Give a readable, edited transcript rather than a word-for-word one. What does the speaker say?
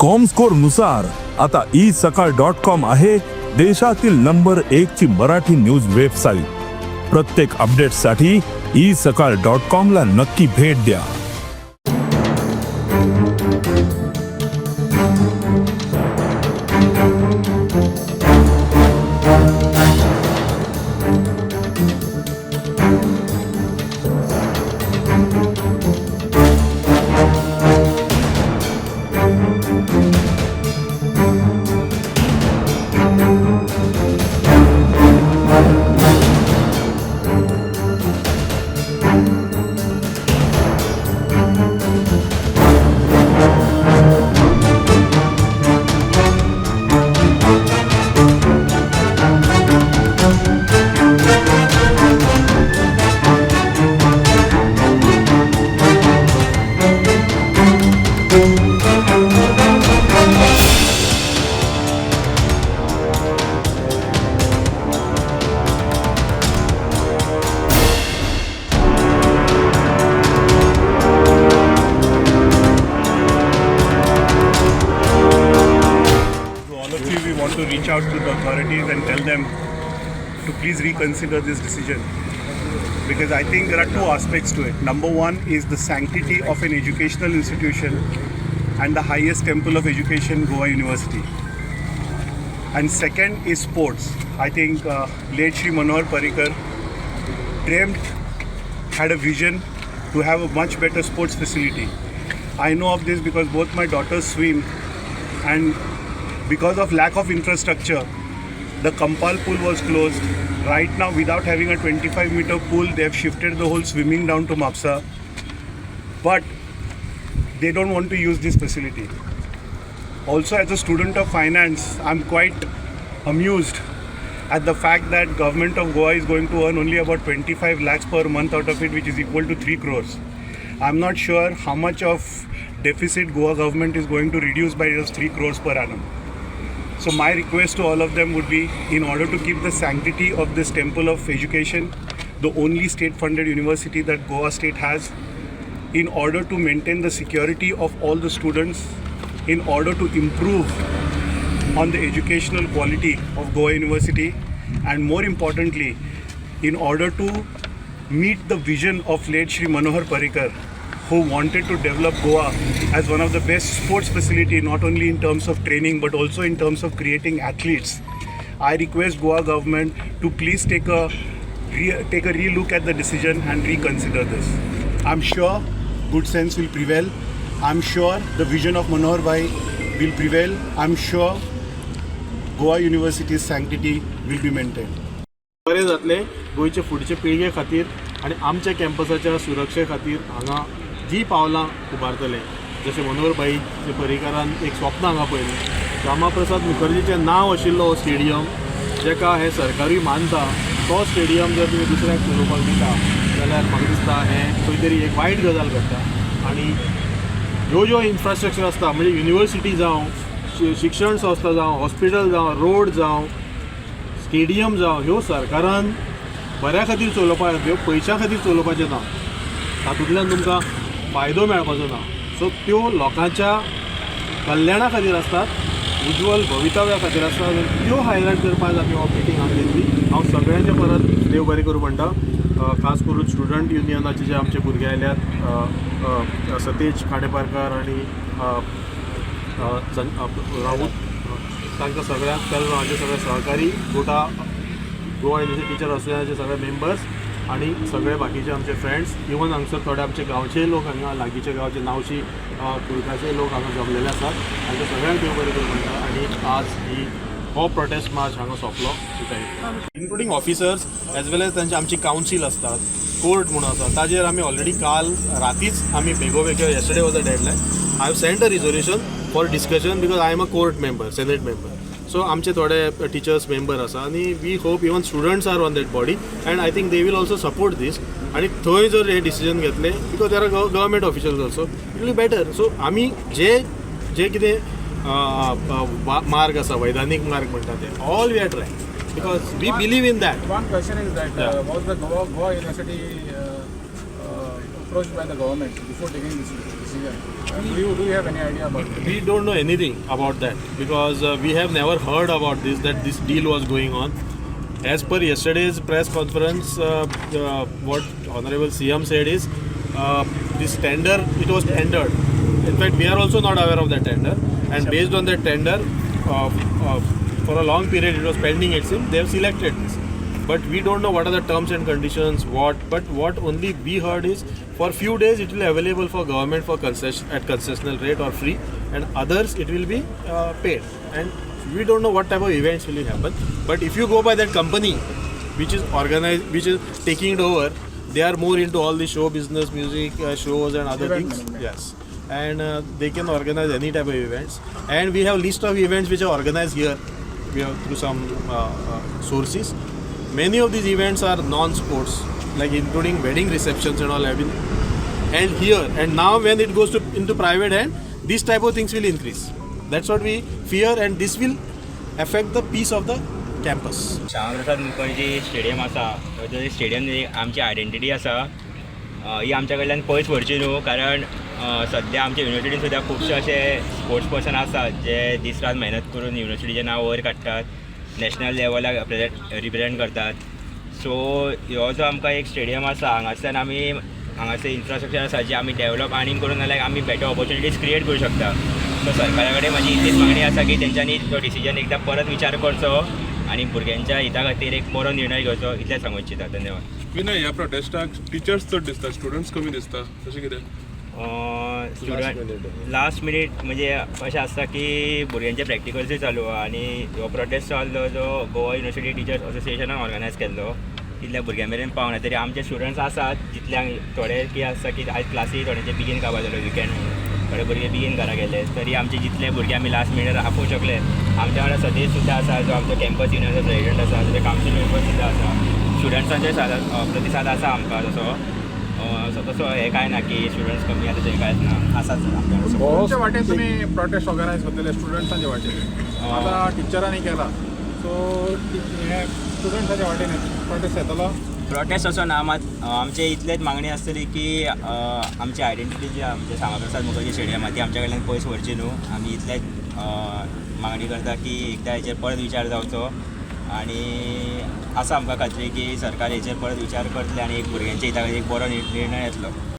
Comscore नुसार आता E सकाळ डॉट कॉम आहे देशातील नंबर एक ची मराठी न्यूज वेबसाईट. प्रत्येक अपडेटसाठी ई सकाळ डॉट कॉम ला नक्की भेट द्या. To all of you, we want to reach out to the authorities and tell them to please reconsider this decision. Because I think there are two aspects to it. Number one is the sanctity of an educational institution and the highest temple of education, Goa University. And second is sports. I think late Shri Manohar Parrikar dreamt, had a vision to have a much better sports facility. I know of this because both my daughters swim, and because of lack of infrastructure, the Kampal pool was closed. Right now, without having a 25-meter pool, they have shifted the whole swimming down to Mapsa. But they don't want to use this facility. Also, as a student of finance, I'm quite amused at the fact that government of Goa is going to earn only about 25 lakhs per month out of it, which is equal to 3 crores. I'm not sure how much of deficit Goa government is going to reduce by just 3 crores per annum. So my request to all of them would be, in order to keep the sanctity of this temple of education, the only state-funded university that Goa state has, in order to maintain the security of all the students, in order to improve on the educational quality of Goa University, and more importantly, in order to meet the vision of late Shri Manohar Parrikar, who wanted to develop Goa as one of the best sports facility, not only in terms of training but also in terms of creating athletes. I request Goa government to please take a relook at the decision and reconsider this. I'm sure good sense will prevail. I'm sure the vision of Manohar Bhai will prevail. I'm sure Goa University's sanctity will be maintained. बरें जातलें गोंयचे फुडचे पिळगे खातीर आनी आमच्या कॅम्पसाच्या सुरक्षे खातीर हांगा जी पावलां उबारतले, जशें मनोहर भाई पर्रीकारान एक स्वप्न हांगा पळयलें, श्यामा प्रसाद मुखर्जीचें नांव आशिल्लो हो स्टेडियम, जेका हें सरकारूय मानता, तो स्टेडियम जर तुमी दुसऱ्याक चलोवपाक दिता जाल्यार म्हाका दिसता हें खंय तरी एक वायट गजाल घडटा. आनी ह्यो ज्यो इन्फ्रास्ट्रक्चर आसता, म्हणजे युनिवर्सिटी जावं, शिक्षण संस्था जावं, हॉस्पिटल जावं, रोड जावं, स्टेडियम जावं, ह्यो सरकारान बऱ्या खातीर चलोवपाक, ह्यो पयशां खातीर चलोवपाचें ना, तातूंतल्यान तुमकां फायदो मेळपाचो ना. सो त्यो लोकांच्या कल्याणा खातीर आसतात, उज्ज्वल भवितव्या खातीर आसतात. त्यो हायलायट करपाक आमी हो मिटींग हांगा घेतली. हांव सगळ्यांचें परत देव बरें करूं म्हणटा, खास करून स्टुडंट युनियनाचे जे आमचे भुरगे आयल्यात, सतेज खांडेपारकार आनी राऊत, तांकां सगळ्यांक, तेलगांवाचे सगळे सहकारी, गोटा गोवा युनिवर्सिटी टिचर असोसिएशनाचे सगळे मेंबर्स आनी सगळे बाकीचे आमचे फ्रेंड्स, इवन हांगसर थोडे आमचे गांवचे लोक, हांगा लागींचे गांवचे नावशी, कुडकाचे लोक हांगा जमलेले आसात, तांकां सगळ्यांक देव बरें करूं म्हणटा. आनी आज ही हो प्रोटेस्ट मार्च हांगा सोंपलो, including officers as well as तांची आमची कावन्सील आसतात, कोर्ट म्हणून आसा, ताजेर आमी ऑलरेडी काल रातीच आमी बेगोबेग, yesterday was a deadline, I have sent a resolution for discussion because I am a court member, senate member. So आमचे थोडे टिचर्स मेंबर आसा आनी we hope even students are on that body and I think they will also support this. आनी थंय जर हे decision घेतले, because there are government officials also, it will be better. So आमी जे जे कितें मार्ग आसा, वैधानीक मार्ग म्हणटा ते, all we are try because we believe in that. One question is that was the Goa University approached by the government before taking this decision? decision. Do you have any idea about it? We don't know anything about that because we have never heard about this, that this deal was going on. As per yesterday's press conference, what Honorable CM said is this tender, it was tendered. In fact, we are also not aware of that tender, and based on that tender, for a long period it was pending, it seems they have selected this. But we don't know what are the terms and conditions, what, but what only we heard is for few days it will be available for government for concession at concessional rate or free, and others it will be paid. And we don't know what type of events will happen. But if you go by that company which is organized, which is taking it over, they are more into all the show business, music shows and other Event things. management. Yes, and they can organize any type of events, and we have list of events which are organized here. We have through some sources. Many of these events are non-sports, like including wedding receptions and all have been held here. And now when it goes to into private hand, these type of things will increase. That's what we fear, and this will affect the peace of the campus. Shyama Prasad Mukherjee stadium आसा, तो stadium एक आमची identity आसा. ही आमच्या कडल्यान पयस व्हरची न्हू, कारण सद्या आमच्या युनिवर्सिटीन सुद्दां खुबशे अशे स्पोर्ट्स पर्सन आसात जे दीस रात मेहनत करून युनिवर्सिटीचें नांव वयर काडटात, नॅशनल लेवलाक रिप्रेजेंट करतात. सो ह्यो जो आमकां एक स्टेडियम आसा, हांगासल्यान आमी हांगासर इन्फ्रास्ट्रक्चर आसा जे आमी डेवलप आनीक करून जाल्यार आमी बेटर ऑपॉर्चुनिटीज क्रिएट करूं शकता. सो सरकारा कडेन म्हाजी इतलीच मागणी आसा की तेंच्यांनी तो डिसिजन एकदां परत विचार करचो आनी भुरग्यांच्या हिता खातीर एक बरो निर्णय घेवचो, इतलें सांगू इच्छिता. धन्यवाद. विनय, ह्या प्रोटेस्टाक टिचर्स चड दिसता, स्टुडंट्स कमी दिसता, तशें कितें? स्टुडंट लास्ट मिनीट म्हणजे अशें आसता की भुरग्यांचे प्रॅक्टिकल्सूय चालू आहा आनी हो प्रोटेस्ट चल्लो जो गोवा युनिवर्सिटी टिचर्स असोसिएशनान ऑर्गनायज केल्लो, तितल्या भुरग्यां मेरेन पावना. तरी आमचे स्टुडंट्स आसात जितल्यांक थोडे कितें आसता की आयज क्लासी थोड्यांचे बेगीन काबार जालो विकेंड म्हणून, थोडे भुरगे बेगीन घरा गेले. तरी आमचे जितले भुरगे आमी लास्ट मिनिटार आपोवंक शकले. आमच्या वांगडा सतीश सुद्दां आसा जो आमचो कॅम्पस युनियनाचो प्रेजिडंट आसा, तशें कावन्सील मेंबर सुद्दां आसा. स्टुडंट्सांचे प्रतिसाद आसा आमकां तसो. सो तसो हें कांय ना की स्टुडंट्स कमी आसा, तशें कांयच ना, आसाच आमच्या कडेन. तुमच्या वाटेन तुमी प्रोटेस्ट ऑर्गनायज करतले स्टुडंट्सांच्या वाटेन? आतां टिचरांनी केला, सो हे स्टुडंट्साच्या वाटेन प्रोटेस्ट येतलो? प्रोटेस्ट असो ना, मात आमचे इतलेच मागणी आसतली की आमची आयडेंटिटी जी आमच्या श्यामाप्रसाद मुखर्जी स्टेडियम आहा ती आमच्या कडल्यान पयस व्हरची न्हू. आमी इतलेच मागणी करता की एकदां हेचेर परत विचार जावचो आनी आसा आमकां खात्री की सरकार हेचेर परत विचार करतले आनी एक भुरग्यांच्या हिता खातीर एक बरो निर्णय येतलो.